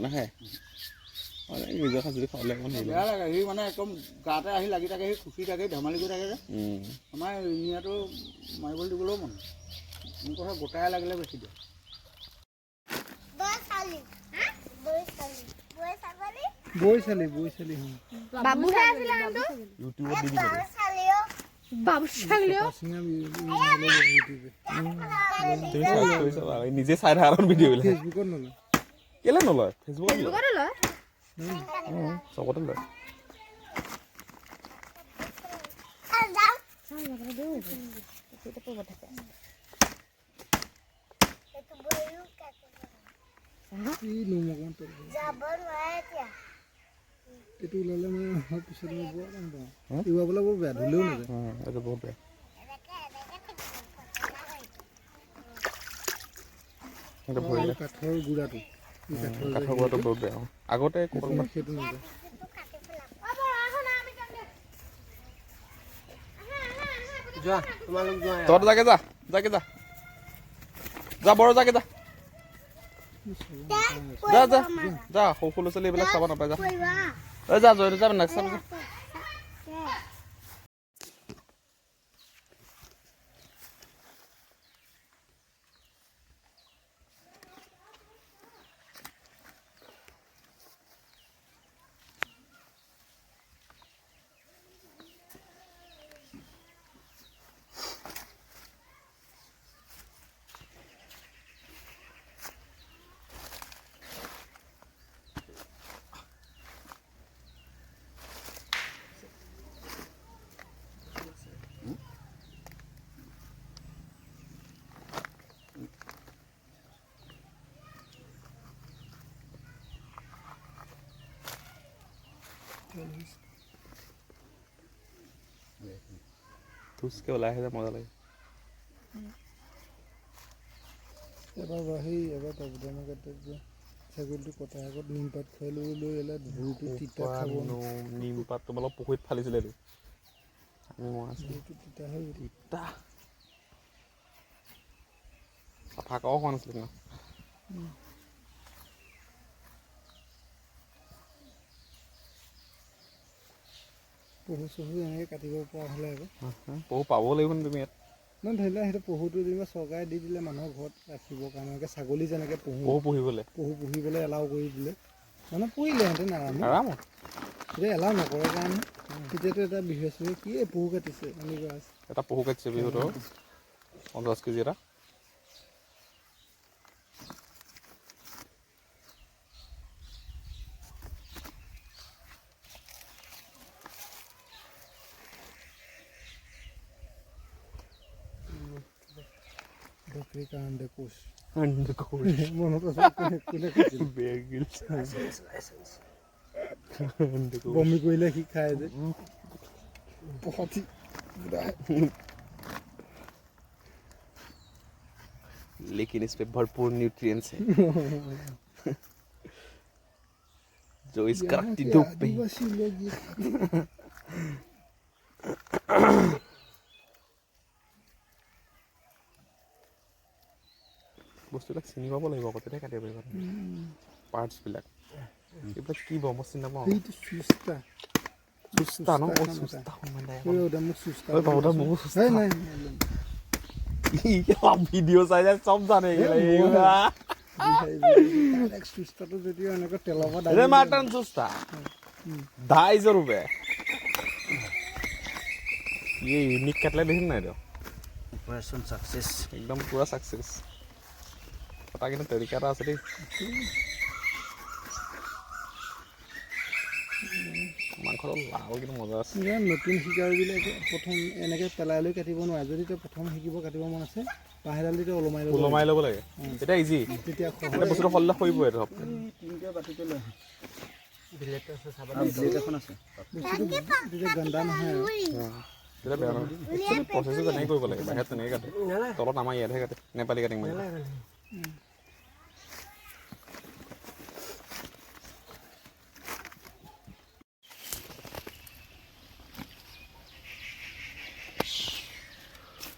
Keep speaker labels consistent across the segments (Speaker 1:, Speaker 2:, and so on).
Speaker 1: নাখায়। নিজৰ খাচীটো খাবলৈ অকণ হেৰি
Speaker 2: বেয়া লাগে। সি মানে একদম গাতে আহি লাগি থাকে, সি খুচি থাকে, ধেমালি কৰি থাকে যে। আমাৰ ৰিঙিয়াটো মাৰিবলৈ দিবলৈও মন মোৰ কথা গোটাই লাগিলে বেছি দিয়ে।
Speaker 1: নিজে চাই থাকা ভিডিঅ' বিলাক। কেলে নলয়? ফেচবুকত লয়, চবতে লয়।
Speaker 3: এইটো ওলালে মানে পিছত বৰ বৰ বেয়া, ধুলেও নাযায়।
Speaker 1: এইটো বহুত বেয়া।
Speaker 3: কাঠৰ গুড়াটো,
Speaker 1: কাঠৰ গুড়াটো বহুত বেয়া। আগতে
Speaker 3: সেইটো নাযায়।
Speaker 1: তহঁত যাগে, যা যাগে, যা যা, বৰ যাগে, যা যা যা যা। সৰু সৰু ল'ৰা ছোৱালী এইবিলাক চাব নাপায়। যা ঐ যা, জয়টো যা, নাক চাব যা। থুচকে ওলাই আহে যে মজা লাগে।
Speaker 3: এবাৰ সেই এবাৰ বাবুদামৰ যে ছাগলীটো কটাৰ আগত নিমপাত খুৱাই লৈ লৈ এলা ভৰিটো তিতা খাব।
Speaker 1: নিমপাত তোমালোক পুখুৰীত ফালিছিলে এইটো, আমি মই আছিলোঁ।
Speaker 3: তিতা হৈ
Speaker 1: তিতা চাফা কৰাও হোৱা নাছিলে ন।
Speaker 3: পহু চহু এনেকৈ কাটিব পৰা হ'লে আকৌ
Speaker 1: পহু পাব লাগিব নে তুমি ইয়াত?
Speaker 3: নহয়, ধৰি লোৱা সেইটো পহুটো যেনিবা চৰকাৰে দি দিলে মানুহৰ ঘৰত ৰাখিবৰ কাৰণে, এনেকৈ ছাগলী যেনেকৈ পহু পুহিবলৈ এলাও কৰি দিলে, মানে পুহিলেহেঁতেন আৰামত। এতিয়া এলাও নকৰে কাৰণে তেতিয়াতো এটা বিহু আছে কি এই পহু কাটিছে এনেকুৱা আছে।
Speaker 1: এটা পহু কাটিছে বিহুটো 50 কেজি এটা।
Speaker 3: बकरी का अंडकोश,
Speaker 1: अंडकोश
Speaker 3: মনত আছে কোনে কৈছিল?
Speaker 1: Bear Grylls.
Speaker 3: বমি কৰিলে সি খায় যে পখতি।
Speaker 1: लेकिन इस पे भरपूर न्यूट्रिएंट्स हैं जो इस कड़कती धूप पे বস্তুবিলাক চিনি পাব লাগিব আকৌ, তেতিয়া কাটিব পাৰিব। পাৰ্টছবিলাক এইবিলাক কি বাৰু মই চিনি নাপাওঁ। চুস্তা ন? ভিডিঅ' চাই চাই চব জানে। মাটন চুস্তা 250 रुपये। ये यूनिक কাটলে দেখিল নাই তো?
Speaker 2: অপাৰেশ্যন সাকসেস,
Speaker 1: একদম পুৰা সাকসেস। কটা কিন্তু তৰিকা এটা আছে দেই। মাংসটো লাল কিন্তু মজা আছে।
Speaker 3: নতুন শিকাৰুবিলাকে প্ৰথম এনেকৈ পেলাই লৈ কাটিব নোৱাৰে। যদি তই প্ৰথম শিকিব কাটিব মন আছে, বাঁহডাল তেতিয়া ওলমাই ল'ব,
Speaker 1: ওলমাই ল'ব লাগে, তেতিয়া ইজি।
Speaker 3: তেতিয়া
Speaker 1: বস্তুটো সল্লা সৰিব। এইটো
Speaker 3: তেতিয়া গন্দা নহয় আৰু
Speaker 1: তেতিয়া বেয়া নহয়। একচুৱেলি প্ৰচেছটো তেনেকৈ কৰিব লাগে। বাহিৰত তেনেকৈ কাটে, তলত আমাৰ ইয়াতহে কাটে নেপালী কাটিং মানে।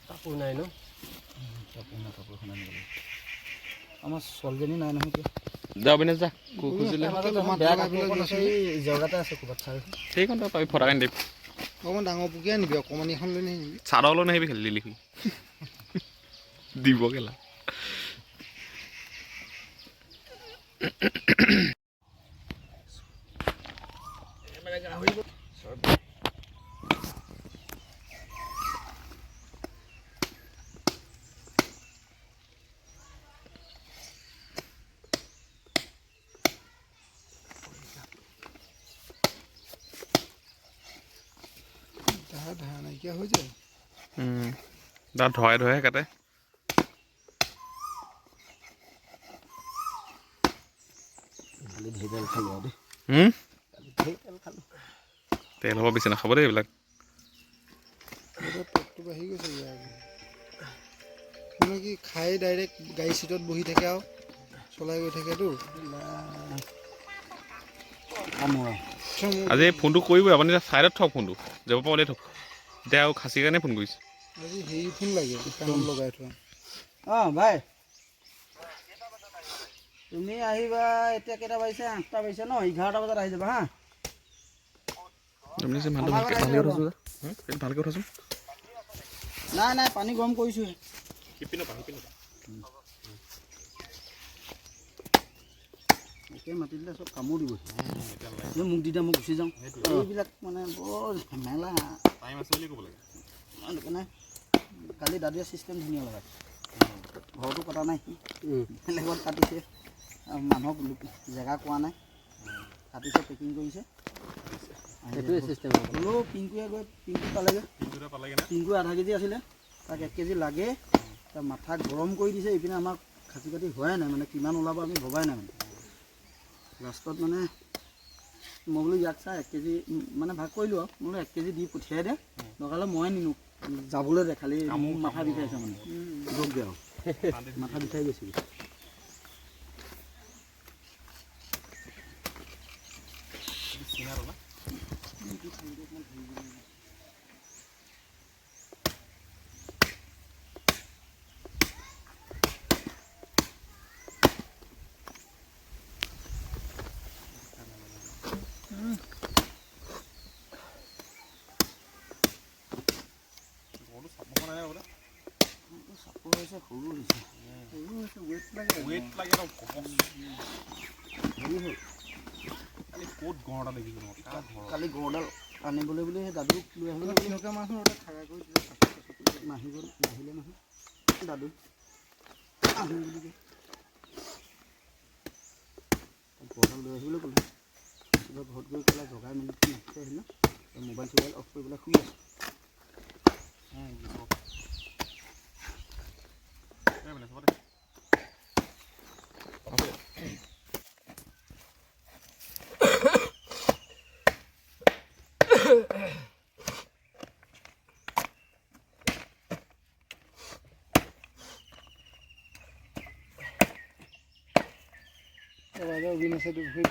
Speaker 4: কাপোৰ নাই ন?
Speaker 2: কাপোৰ নাই, কাপোৰ এখন আনিব লাগিব। আমাৰ ছোৱালীজনী নাই নহয় এতিয়া।
Speaker 1: যা অবিনাশ যা খুজিলে সেইখন তই পাবি ফটা কানি দিবি।
Speaker 3: অকণমান ডাঙৰ পুকীয়া আনিবি, অকণমান এখন লৈ নাহিবি।
Speaker 1: চাদৰ লৈ নাহিবি, খালি লিখি দিব কেলা।
Speaker 3: নাইকিয়া হৈ যায়।
Speaker 1: দাঁত ধৰে ধৰে কাটে। তেল হ'ব বেছি নাখাব দেই এইবিলাক।
Speaker 3: পেটটো বাঢ়ি গৈছে মানে কি খাই ডাইৰেক্ট গাড়ী চিটত বহি থাকে আৰু চলাই গৈ থাকেতো।
Speaker 1: আজি ফোনটো কৰিবই আপুনি, ছাইডত থওক ফোনটো, যাব পৰা উলিয়াই থওক। এতিয়া আৰু খাচীৰ কাৰণে ফোন কৰিছে।
Speaker 3: আজি হেৰি ফোন লাগে কাণত লগাই থোৱা।
Speaker 2: অঁ ভাই তুমি আহিবা এতিয়া কেইটা বাজিছে? 8টা বাজিছে ন, 11টা বজাত আহি যাবা। হা
Speaker 1: ভালকৈ উঠাচোন।
Speaker 2: নাই নাই পানী গৰম কৰিছোঁহে। একে মাতি দিলে চব কামো দিব। মোক দি দিয়া, মই গুচি যাওঁ। এইবিলাক মানে বৰ ঝেমেলা। সেইকাৰণে কালি দাদুৱে চিষ্টেম ধুনীয়া লগাই, ঘৰতো কটা নাই, বেলেগত কাটিছে, মানুহক জেগা কোৱা নাই, কাটিছে, পেকিং কৰিছে। হ'লেও পিংকুৱে গৈ পিংকু পালেগৈ। পিংকু আধা কেজি আছিলে, তাক 1 কেজি লাগে। তাৰ মাথা গৰম কৰি দিছে। ইপিনে আমাক খাচী কাটি হোৱাই নাই, মানে কিমান ওলাব আমি ভবাই নাই। মানে লাষ্টত মানে মই বোলো ইয়াক চাই 1 কেজি মানে ভাগ কৰিলোঁ আৰু, মই বোলো 1 কেজি দি পঠিয়াই দে, দৰকাৰ হ'লে ময়ে নিনো, যাবলৈ দে, খালি মোৰ মাথা বিষাইছে মানে গৈ আৰু মাথা বিষাই গৈছে। কালি গড়ডাল আনিবলৈ বুলি সেই দাদুক লৈ আহিবলৈ নাহি গ'ল, নাহিলে নহয় দাদু আহিম বুলি কৈ গড়ডাল লৈ আহিবলৈ ক'লে। কিবা ঘৰত গৈ ক'লে জগাই মেলি মাতি আহিলে, মোবাইল চোবাইল অফ কৰি পেলাই শুই আছে।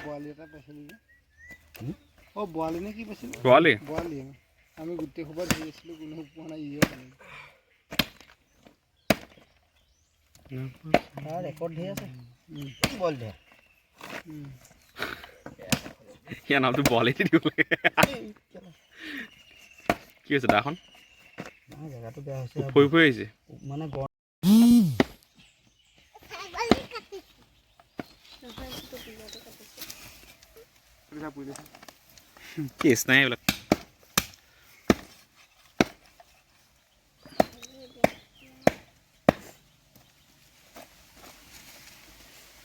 Speaker 3: বৰালি এটা পাইছিলোঁ যে, অঁ বৰালি নে কি পাইছিলোঁ?
Speaker 1: বৰালি,
Speaker 3: বৰালি। আমি গোটেই সোপা ধৰি আছিলোঁ, কোনো পোৱা নাই। ইয়ে
Speaker 2: ৰেকৰ্ড ধেৰ আছে। বল ধেৰ
Speaker 1: ইয়াৰ নামটো বৰালি দি দিব লাগে। কি হৈছে দাখন?
Speaker 2: জেগাটো বেয়া হৈছে,
Speaker 1: ফুৰি ফুৰি আহিছে
Speaker 2: মানে।
Speaker 1: কেছ নাই এইবিলাক।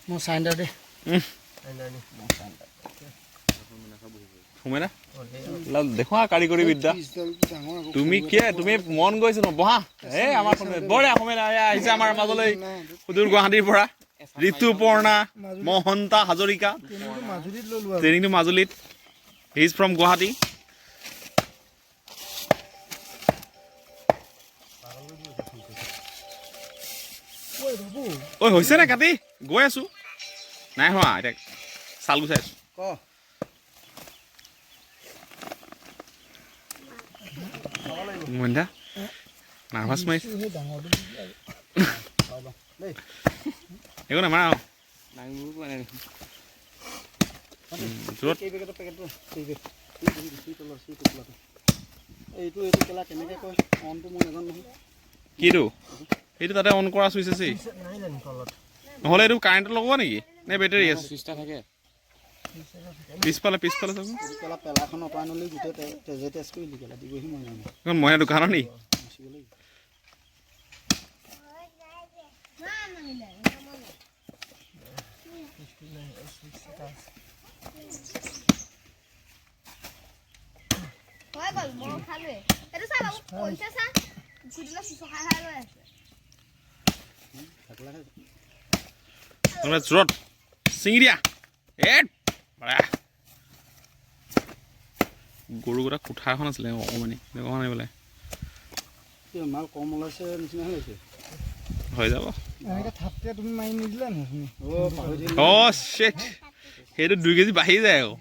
Speaker 2: মোৰ চাইণ্ডাৰ দে।
Speaker 1: সোমাই না দেখুৱা কাৰিকৰী বিদ্যা। তুমি কি তুমি মন গৈছে ন? বহা। এই আমাৰ বঢ়িয়া সোমাই আহিছে আমাৰ মাজলৈ সুদূৰ গুৱাহাটীৰ পৰা ঋতুপৰ্ণা মহন্তা হাজৰিকা। ট্ৰেইনিংটো মাজুলীত। He is from Guwahati. ঐ হৈছে নে কাটি? গৈ আছো, নাই হোৱা এতিয়া, চাল গুচাই আছো। মন্ধ্যা নাৰ্ভাছ মাৰিছে। একো নামাৰা আৰু।
Speaker 4: দাঙিবও পৰা নাই দেখোন।
Speaker 1: য'ত
Speaker 2: এই পেকেটৰ পেকেটটো এই যে, এই বহি দিছে, এই তলৰ, এই টোপোলাটো। এইটো এইটো কেলা কেনেকৈ কয় অনটো মই নাজানো নহয়।
Speaker 1: কিটো সেইটো তাতে অন কৰা চুইচ আছে।
Speaker 3: নাই জানো তলত।
Speaker 1: নহ'লে এইটো কাৰেণ্টত লগোৱা নেকি নে বেটেৰী আছে?
Speaker 4: চুইচ এটা থাকে।
Speaker 1: পিছফালে পিছফালে চাব।
Speaker 2: এইটো কেলা পেলাখন অঁতৰাই নল'লে গোটেই তেজে তেজ কৰি দি কেলা দিবহি, মই নাজানো।
Speaker 1: এইখন মইনা দোকানৰ নেকি?
Speaker 2: মচিব লাগিব।
Speaker 5: হৈ গ'ল, মই খালোৱে। এইটো চা বাবু, পইচা চা, গুটিটো চুচু খাই খাই গৈ আছে।
Speaker 2: থাকলা খাইছে।
Speaker 1: নহ'লে জোৰত ছিঙি দিয়া এ বাহ। গৰুকেইটা কোঠা এখন আছিলে অকণমানি, এনেকুৱা আনি পেলাই।
Speaker 2: কি মাল কম ওলাইছে নিচিনা হৈছে।
Speaker 1: হৈ যাব।
Speaker 3: এনেকৈ থাপকে তুমি মাৰি নিদিলা নি?
Speaker 2: অ' পাহৰি থাকিলোঁ।
Speaker 1: অ' শ্বেট, সেইটো 2 কেজি বাঢ়ি যায় আকৌ।